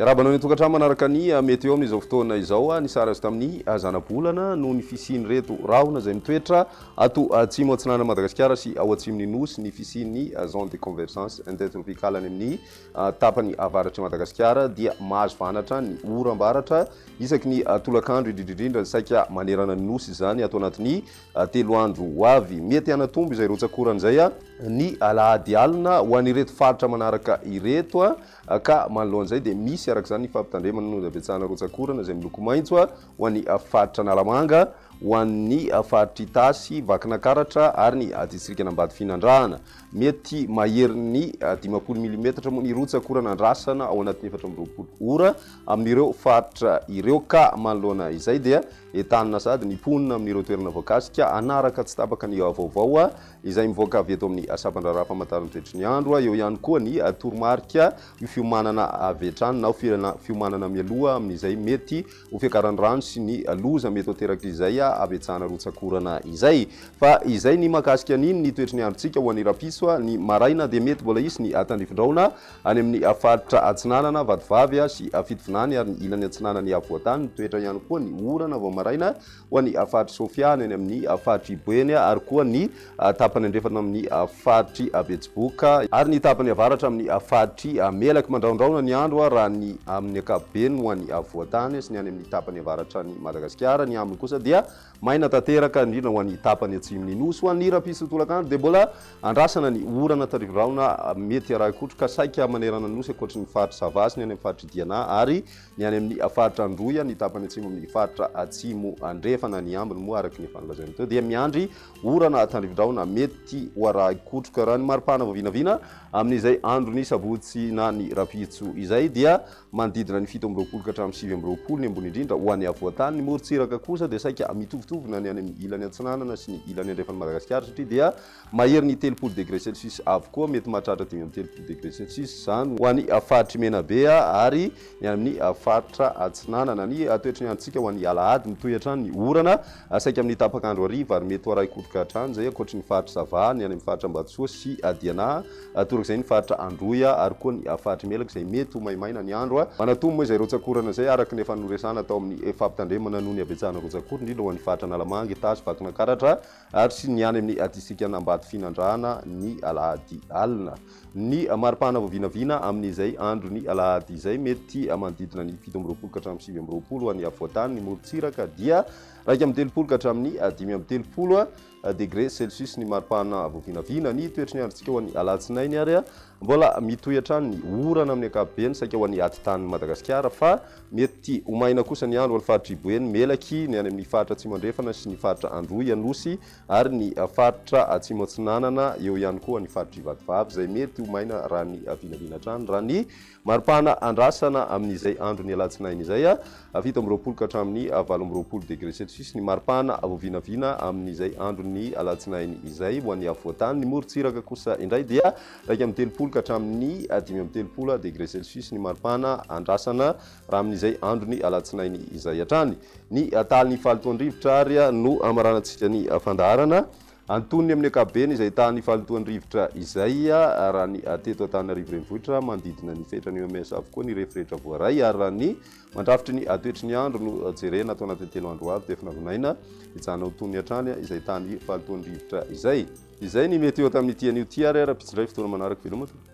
Miarahaba anao any an-tokantrano manaraka ny météo amin'izao fotoana izao. Ny sary azo tamin'ny zanabolana noho ny fisian'ireto rahona izay mitoetra ato atsimo atsinanan'i Madagasikara sy ao atsimon'ny Nosy, ny fisian'ny zone de convergence intertropicale any amin'ny tapany avaratr'i Madagasikara dia mahazo vahana hatrany ny oram-baratra isaky ny tolakandro, indrindra indrindra saika manerana ny Nosy izany ato anatin'ny 3 andro ho avy. Mety hanatombo izay rotsak'orana izay ny alahady alina ho an'ireto faritra manaraka ireto. Ka manoloana izay dia misy araka izany ny fampitandremana noho ny habetsahana rotsak'orana izay miloko maitso ho an'ny faritra Analamanga, ho an'ny faritr'i Itasy, Vakinakaratra ary ny distrikan'Ambatofinandrahana. Mety maherin'ny 50 milimetatra moa ny rotsak'orana andrasana ao anatin'ny 24 ora amin'ireo faritra ireo ka manoloana izay dia entanina sahady ny mponina amin'ireo toerana voakasika hanaraka tsy tapaka ny vaovao izay mivoaka avy eto amin'ny sampan-draharaha famantaran'ny toetry ny andro. Eo ihany koa ny toromarika ho fiomanana avy hatrany na ho fiomanana mialoha amin'izay mety ho fiakaran'ny rano sy ny loza mety ho aterak'izay habetsahana rotsak'orana izay. Fa izay ny mahakasika an'iny ny toetry ny androntsika ho an'ny rahampitso. Ny maraina dia mety mbola hisy ny tandrifin-drahona any amin'ny faritra Atsinanana, Vatovavy sy Fitovinany ary ny ilany atsinanan'ny afovoan-tany. Mitoetra ihany koa ny orana vao maraina ho an'ny faritr'i Sofia, ny any amin'ny faritr'i Boeny ary koa ny tapany andrefana amin'ny faritr'i Betsiboka ary ny tapany avaratra amin'ny faritr'i Melaky. Mandrahondrahona ny andro raha ny amin'ny ankapobeny ho an'ny afovoan-tany sy ny any amin'ny tapany avaratran'i Madagasikara. Ny ambiny kosa dia maina tanteraka, indrindra ho an'ny tapany atsimon'ny Nosy. Ho an'ny rahampitso tolakandro dia mbola andrasana ny orana tarivirahona mety arahi-kotroka saika manerana ny Nosy ankoatry ny faritr'i Sava sy ny any amin'ny faritr'i Diana ary ny any amin'ny faritra Androy, ny tapany atsimo amin'ny faritra Atsimo Andrefana. Ny ambiny moa araka ny efa nolazaina teo dia miandry orana tandrifindrahona mety ho arahi-kotroka. Raha ny maripana vao vinavina amin'izay andron'ny sabotsy na ny rahampitso izay dia manodidina ny 27 ka hatramin'ny 29 ny ambony indrindra ho an'ny afovoan-tany. Ny morontsiraka kosa dia saika mitovitovy na ny any amin'ny ilany atsinanana sy ny ilany andrefan'i Madagasikara satria dia Mahery ny 30 degré celsius avokoa, mety mahatratra 35 degré celsius izany ho an'ny faritr'i Menabe ary ny any amin'ny faritra Atsinanana. Ny toetry ny androntsika ho an'ny alahady, mitohy hatrany ny orana saika amin'ny tapak'andro hariva ary mety ho arahi-kotroka hatrany izay ankoatry ny faritr'i Sava, ny any amin'ny faritra Ambatosoa sy Diana, torak'izay ny faritra Androy ary koa ny faritr'i Melaky izay mety ho maimaina ny andro. Manatombo moa izay rotsak'orana izay araka ny efa noresahana tao amin'ny fampitandremana noho ny habetsahana rotsak'orana indrindra ho an'ny faritra Analamanga, Itasy, Vakinankaratra, ary sy ny any amin'ny distrikan'Ambatofinandrahana ny alahady alina. Ny maripana vao vinavina amin'izay andron'ny alahady izay mety manodidina ny 27 ka hatramin'ny 29 ho an'ny afovoan-tany, ny morontsiraka dia 31 ka hatramin'ny 35 degré celsius ny maripana vao vinavina. Ny toetry ny androntsika ho an'ny alatsinainy ary mbola mitohy hatrany ny orana amin'ny ankapobeny saika ho an'ny atitan'i Madagasikara fa Mety ho maina kosa ny andro any faritr'i Boeny, Melaky, ny any amin'ny faritra Atsimo Andrefana sy ny faritra Androy, Anosy ary ny faritra Atsimo Atsinanana, eo ihany koa ny faritr'i Vatovavy izay mety ho maina raha ny vinavina hatrany. Raha ny maripana andrasana amin'izay andron'ny alatsinainy izay, 27 ka hatramin'ny 28 degré celsius ny maripana vao vinavina amin'izay andron'ny alatsinainy izay. Ho an'ny afovoan-tany, ny morontsiraka kosa indray dia 31 ka hatramin'ny 35 degré celsius ny maripana andrasana raha amin'izay andron'ny alatsinainy izay hatrany. Ny talin'ny fahalotoan-drivotra ary no hamaranantsika ny fandaharana. Antonony amin'ny ankapobeny izay tahan'ny fahalotoan'ny rivotra izay raha ny teto Antananarivo Renivohitra, manodidina ny fetran'ny OMS avokoa ny refy rehetra voaray ary raha ny mandrafitry ny toetry ny andro no jerena ato anatin'ny 3 andro ho avy dia efa navonaina hijanona ho tonony hatrany izay tahan'ny fahalotoan'ny rivotra izay. Izay ny météo tamin'ity anio ity ary rahampitso indray fotoana manaraka veloma tompoko.